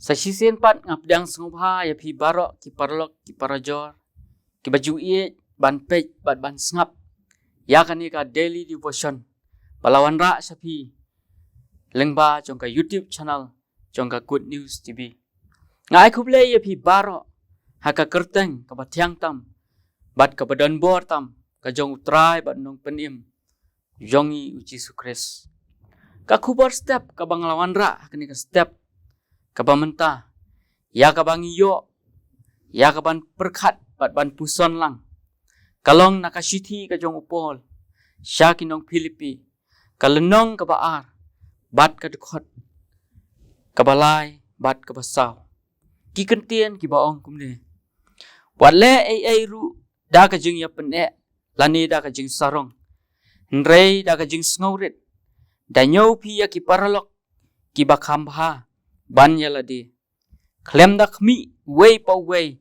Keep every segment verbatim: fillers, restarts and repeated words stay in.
Sa shisien pat nga pdiang sngewbha ïa phi baroh ki paralok ki parajor kiba ju ïeit ban peit bad ban sngap ïa kane ka daily devotion ba la wanrah sha phi lyngba jong ka YouTube channel jong ka Good News T V. Nga ai khublei ïa phi baroh ha ka kyrteng kaba thiang tam bad kaba donbor tam ka jong U Trai bad Nongpynim jong ngi U Jisu Khrist. Ka khubor step kaba nga la wanrah ha kane ka step kaba mynta, ïa kaba ngi ïoh ïa kaban pyrkhat bad ban puson lang, ka long na ka shithi ka jong u Paul sha ki nong Philippi, ka lynnong kaba ar bad ka dkhot kaba lai bad kaba saw. Ki kyntien kiba ong kumne: Wat leh ei ei ruh da ka jingïapyneh lane da ka jingsarong, hynrei da ka jingsngewrit. Da ñiew phi ïa ki paralok kiba kham bha ban ïa lade, khlem da khmih uwei pa uwei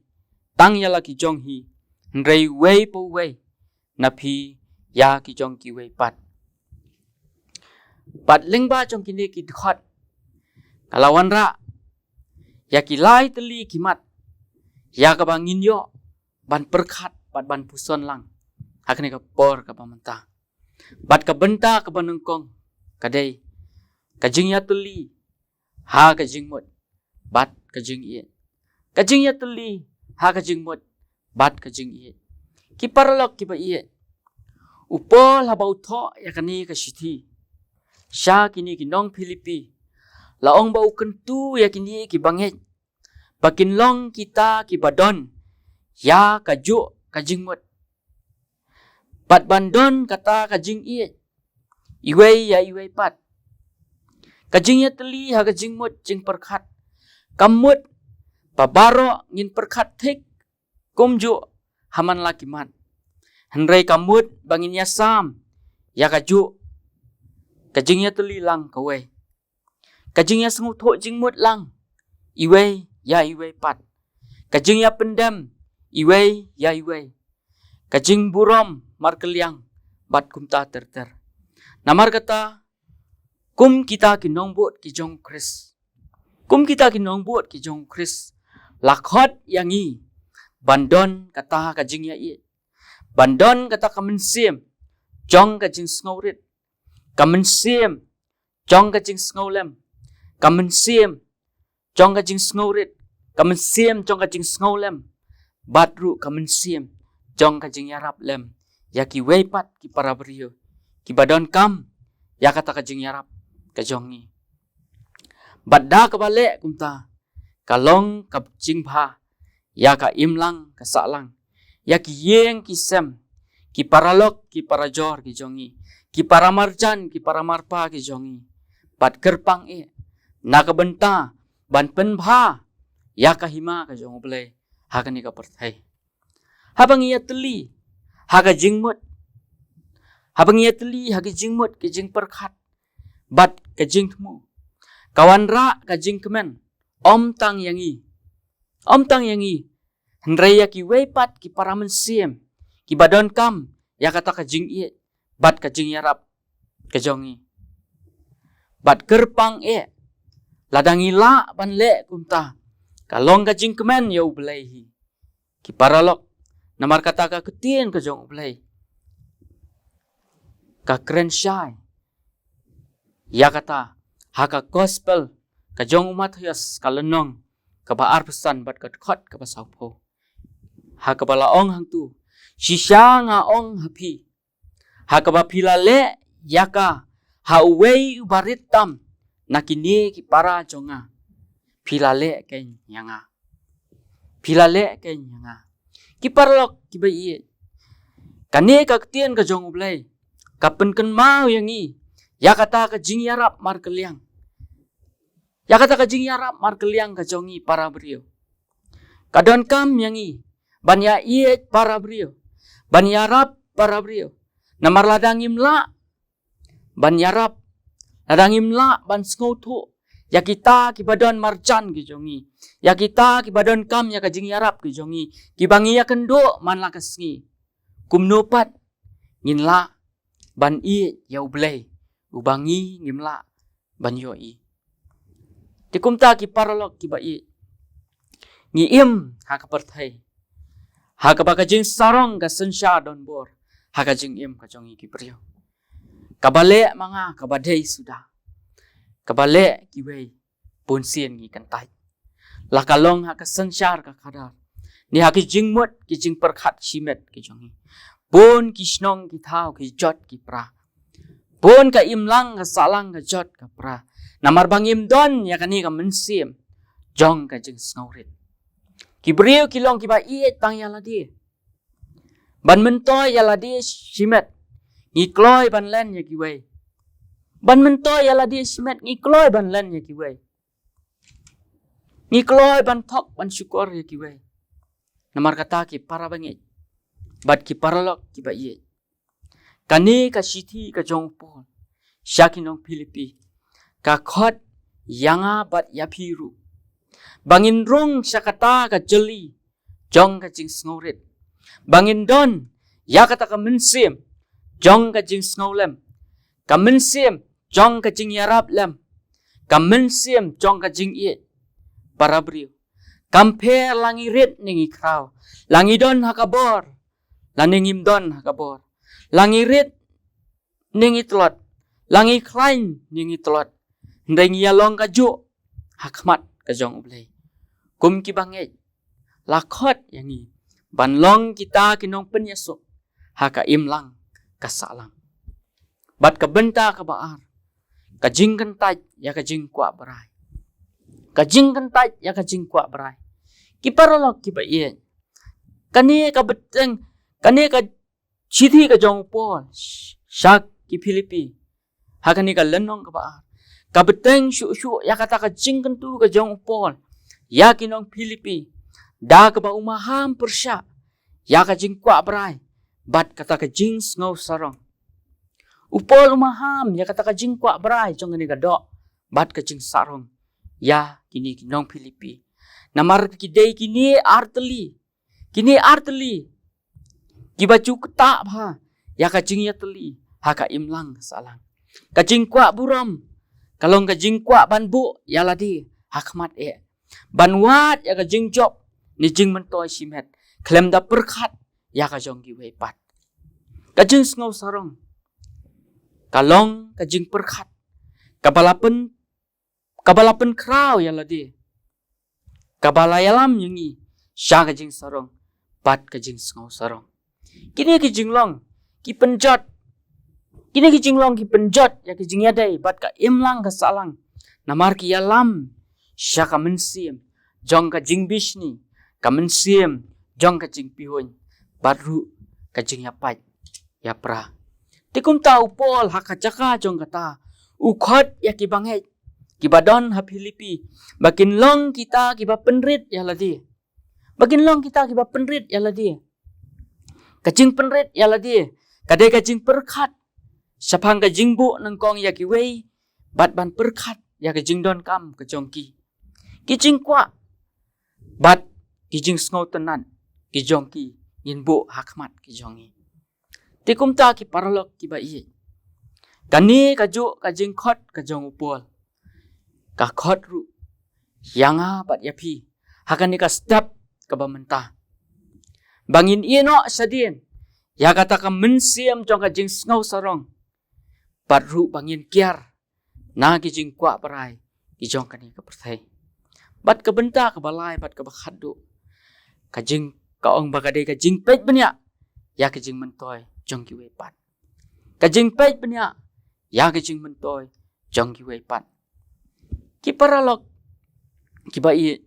tang ïa la ki jong hi, hynrei uwei pa uwei na phi ïa ki jong kiwei pat. Bad lyngba jong kine ki dkhot, nga la wanrah ïa ki lai tylli ki mat ïa kaba ngin ïoh ban pyrkhat bad ban puson lang ha kane ka por kaba mynta. Bad ka bynta kaba nyngkong ka dei ka jingïatylli ha ka jingmut bad ka jingïeit. Ka jingïatylli ha ka jingmut bad ka jingïeit. Ki paralok kiba ïeit, u Paul haba u thoh ïa kane ka shithi sha kine ki nong Philippi, la ong ba u kyntu ïa kine kiba ngeit ba kin long kita kiba don ïa kajuh ka jingmut bad ban don kata ka jingïeit iwei ïa iwei pat. Ka jingïatylli ha ka jingmut jingpyrkhat ka mut ba baroh ngin pyrkhat thik kumjuh ha man la ki mat, hynrei ka mut ba ngin ïasam ïa kajuh ka jingïatylli lang kawei, ka jingïasngewthuh jingmut lang iwei ïa iwei pat, ka jingïapyndem iwei ïa iwei, ka jingburom markylliang bad kumta ter ter. Namar kata, kum kita ki nongbud ki jong u Khrist, kum kita ki nongbud ki jong u Khrist, la khot ïa ngi ban don kata ka jingïaieit, ban don kata ka mynsiem jong ka jingsngewrit, ka mynsiem jong ka jingsngewlem, ka mynsiem jong ka jingsngewrit, ka mynsiem jong ka jingsngewlem, bad ruh ka mynsiem jong ka jingïarap lem ïa kiwei pat ki para briew kiba donkam ïa kata ka jingïarap ka jong ngi. Bad da kaba leh kumta, ka long ka jingbha ïa ka imlang ka sahlang, ïa ki ïing ki sem, ki paralok ki parajor ki jong ngi, ki paramarjan ki paramarpa ki jong ngi, bad kyrpang eh na ka bynta ban pynbha ïa ka hima ka jong U Blei ha kane ka pyrthei. Haba ngi ïatylli ha ka jingmut, haba ngi ïatylli ha ka jingmut, ka jingpyrkhat bad ka jingthmu, ka wanrah ka jingkmen ym tang ïa ngi, ym tang ïa ngi, hynrei ïa kiwei pat ki para mynsiem kiba donkam ïa kata ka jingïeit bad ka jingïarap ka jong ngi. Bad kyrpang eh, lada ngi lah ban leh kumta, ka long ka jingkmen ïa U Blei hi. Ki paralok, namar kata ka ktien ka jong U Blei ka kren shai ïa kata ha ka gospel ka jong u Mathaios, ka lynnong kaba arphew san bad ka dkhot kaba sawphew, ha kaba la ong hangtu: Shisha nga ong ha phi, ha kaba phi la leh ïa ka ha uwei uba rit tam na kine ki para jong nga, phi la leh keiñ ïa nga. Phi la leh keiñ ïa nga. Ki paralok kiba ïeit, kane ka ktien ka jong U Blei ka pynkynmaw ïa ngi ïa kata ka jingïarap markylliang, ïa kata ka jingïarap markylliang ka jong ngi para briew. Ka donkam ïa ngi ban ïaieit para briew, ban ïarap para briew. Namar lada ngim lah ban ïarap, lada ngim lah ban sngewthuh ïa kita kiba don marjan ki jong ngi, ïa kita kiba donkam ïa ka jingïarap ki jong ngi, kiba ngi ïakynduh man la ka sngi, kumno pat ngin lah ban ïeit ïa U Blei uba ngi ngim lah ban ïohi? Te kumta ki paralok kiba ïeit, ngi im ha ka pyrthei ha kaba ka jingsarong ka synshar donbor ha ka jingim ka jong ngi ki briew. Kaba leh ma nga kaba dei suda, kaba leh kiwei, bun sien ngi kyntait. La ka long ha ka synshar ka khadar, ne ha ki jingmut ki jingpyrkhat shimet ki jong ngi, bun ki shnong ki thaw ki jot ki pra, bun ka imlang ka sahlang ka jot ka pra, namar ba ngim don ïa kane ka mynsiem jong ka jingsngewrit. Ki briew ki long kiba ïeit tang ïa lade. Ban myntoi ïa lade shimet ngi kloi ban len ïa kiwei. Ban myntoi ïa lade shimet ngi kloi ban len ïa kiwei. Ngi kloi ban thok ban shukor ïa kiwei. Namar kata ki para bangeit bad ki paralok kiba ïeit, kane ka shithi ka jong u Paul sha ki nong Philippi ka khot ïa nga bad ïa phi ruh ba ngin rung sha kata ka jylli jong ka jingsngewrit, ba ngin don ïa kata ka mynsiem jong ka jingsngewlem, ka mynsiem jong ka jingïarap lem, ka mynsiem jong ka jingïeit para briew. Kam pher la ngi rit ne ngi khraw, la ngi don ha ka bor lane ngim don ha ka bor, la ngi rit ne ngi tlot, la ngi khlaiñ ne ngi tlot, hynrei ngi ïa long kajuh ha khmat ka jong U Blei. Kum kiba ngeit, la khot ïa ngi ban long kita ki nongpynïasuk ha ka imlang ka sahlang. Bad ka bynta kaba ar, ka jingkyntait ïa ka jingkwah brai. Ka jingkyntait ïa ka jingkwah brai. Ki paralok kiba ïeit, kane ka bteng, kane ka shithi ka jong u Paul sha ki Philippi ha kane ka lynnong kaba ar ka bteng shuh shuh ïa kata ka jingkyntu ka jong u Paul ïa ki nong Philippi, da kaba u maham pyrshah ïa ka jingkwah brai bad kata ka jingsngew sarong. U Paul u maham ïa kata ka jingkwah brai jong kane ka doh bad ka jingsarong ïa kine ki nong Philippi. Namar ki dei kine artylli, kine artylli kiba ju ktah bha ïa ka jingïatylli ha ka imlang ka sahlang. Ka jingkwah burom ka long ka jingkwah ban buh ïa lade ha khmat eh, ban wad ïa ka jingjop ne jingmyntoi shimet khlem da pyrkhat ïa ka jong kiwei pat. Ka jingsngew sarong ka long ka jingpyrkhat kaba la pyn, kaba la pynkhraw ïa lade, kaba la ïalam ïa ngi sha ka jingsarong bad ka jingsngew sarong. Kine ki jinglong ki pynjot, kine ki jinglong ki pynjot ïa ki jingïadei bad ka imlang ka sahlang, namar ki ïalam sha ka mynsiem jong ka jingbishni, ka mynsiem jong ka jingpihuiñ bad ruh ka jingïapait ïapra. Te kumta u Paul ha ka jaka jong kata u khot ïa kiba ngeit, kiba don ha Philippi, ba kin long kita kiba pynrit ïa lade. Ba kin long kita kiba pynrit ïa lade. Ka jingpynrit ïa lade ka dei ka jingpyrkhat shaphang ka jingbuh nyngkong ïa kiwei bad ban pyrkhat ïa ka jingdonkam ka jong ki. Ki jingkwah bad ki jingsngewtynnat ki jong ki ngin buh ha khmat ki jong ngi. Te kumta ki paralok kiba ïeit, kane kajuh ka jingkhot ka jong u Paul ka khot ruh ïa nga bad ïa phi ha kane ka step kaba mynta, ba ngin ïehnoh shadien ïa kata ka mynsiem jong ka jingsngew sarong bad ruh ba ngin kiar na ki jingkwah brai ki jong kane ka pyrthei. Bad ka bynta kaba lai bad kaba khatduh, ka jing, ka ong ba ka dei ka jingpeit bniah ïa ka jingmyntoi jong kiwei pat. Ka jingpeit bniah ïa ka jingmyntoi jong kiwei pat. Ki paralok kiba ïeit,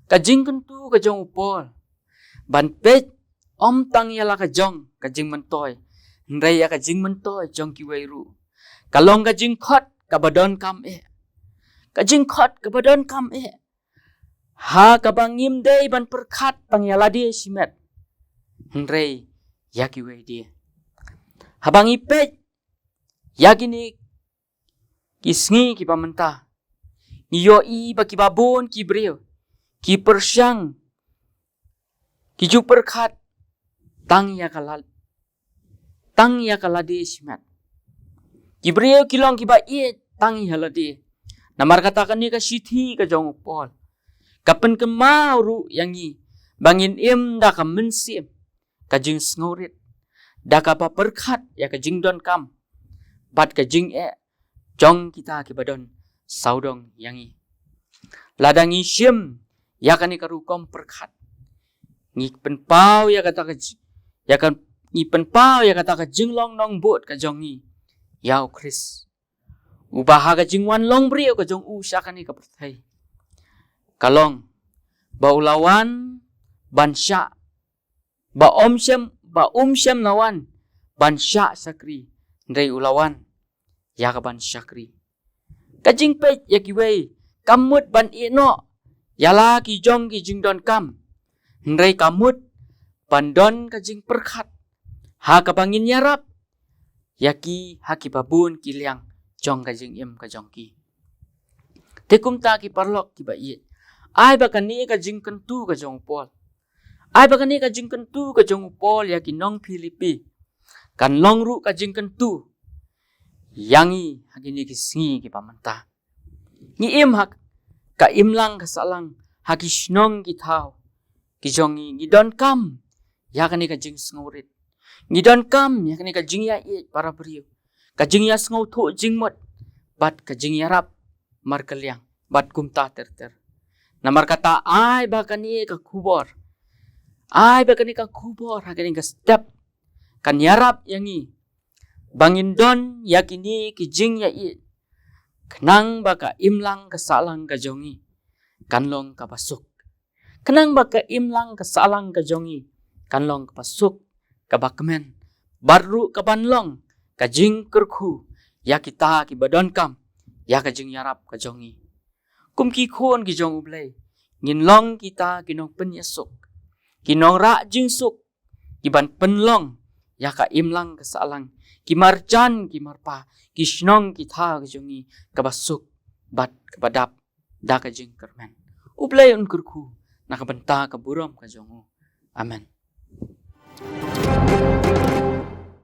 ka jingkyntu ka jong u Paul ban peit ym tang ïa la ka jong ka jingmyntoi, hynrei ïa ka jingmyntoi jong kiwei ruh, ka long ka jingkhot kaba donkam eh. Ka jingkhot kaba donkam eh ha kaba ngim dei ban pyrkhat tang ïa lade shimet, hynrei ïa kiwei de. Haba ngi peit ïa kine ki sngi kiba mynta, ngi ïohi ba kiba bun ki briew ki pyrshang, ki ju pyrkhat tang ïa ka lad, tang ïa ka lade shimet. Ki briew ki long kiba ïeit tang ïa lade. Namar kata kane ka shithi ka jong u Paul ka pynkynmaw ruh ïa ngi ba ngin im da ka mynsiem ka jingsngewrit, da kaba pyrkhat ïa ka jingdonkam bad ka jingeh jong kita kiba don sawdong ïa ngi. Lada ngi shim ïa kane ka rukom pyrkhat, ngi pynpaw ïa kata ka ji-, ïa ka, ngi pynpaw ïa kata ka jinglong nongbud ka jong ngi ïa u Khrist, uba ha ka jingwan long briew ka jong u sha kane ka pyrthei, ka long ba u la wan ban shah, ba um shym, ba um shym la wan ban shah shakri, hynrei u la wan ïa ka ban shakri. Ka jingpeit ïa kiwei kam mut ban ïehnoh ïa la ki jong ki jingdonkam, hynrei ka mut ban don ka jingpyrkhat ha kaba ngin ïarap ïa ki ha kiba bun ki liang jong ka jingim ka jong ki. Te kumta ki paralok kiba ïeit, ai ba kane ka jingkyntu ka jong u Paul, ai ba kane ka jingkyntu ka jong u Paul ïa ki nong Philippi kan long ruh ka jingkyntu ïa ngi ha kine ki sngi kiba mynta. Ngi im ha ka imlang ka sahlang ha ki shnong ki thaw ki jong ngi, ngi donkam ïa kane ka jingsngewrit, ngi donkam ïa kane ka jingïaieit para briew, ka jingïasngewthuh jingmut bad ka jingïarap markylliang bad kumta ter ter. Namar kata ai ba kane ka khubor, ai ba kane ka khubor ha kane ka step kan ïarap ïa ngi ba ngin don ïa kine ki jingïaieit, khnang ba ka imlang ka sahlang ka jong ngi kan long kaba suk, khnang ba ka imlang ka sahlang ka jong ngi kan long kaba suk, kaba kmen, bad ruh kaban long ka jingkyrkhu ïa kita kiba donkam ïa ka jingïarap ka jong ngi. Kum ki khun ki jong U Blei, ngin long kita ki nongpynïasuk, ki nongrah jingsuk, kiban pynlong ïa ka imlang ka sahlang, ki marjan ki marpa, ki shnong ki thaw ki jong ngi kaba suk bad kaba dap da ka jingkyrmen. U Blei un kyrkhu na ka bynta ka burom ka jong u. Amen.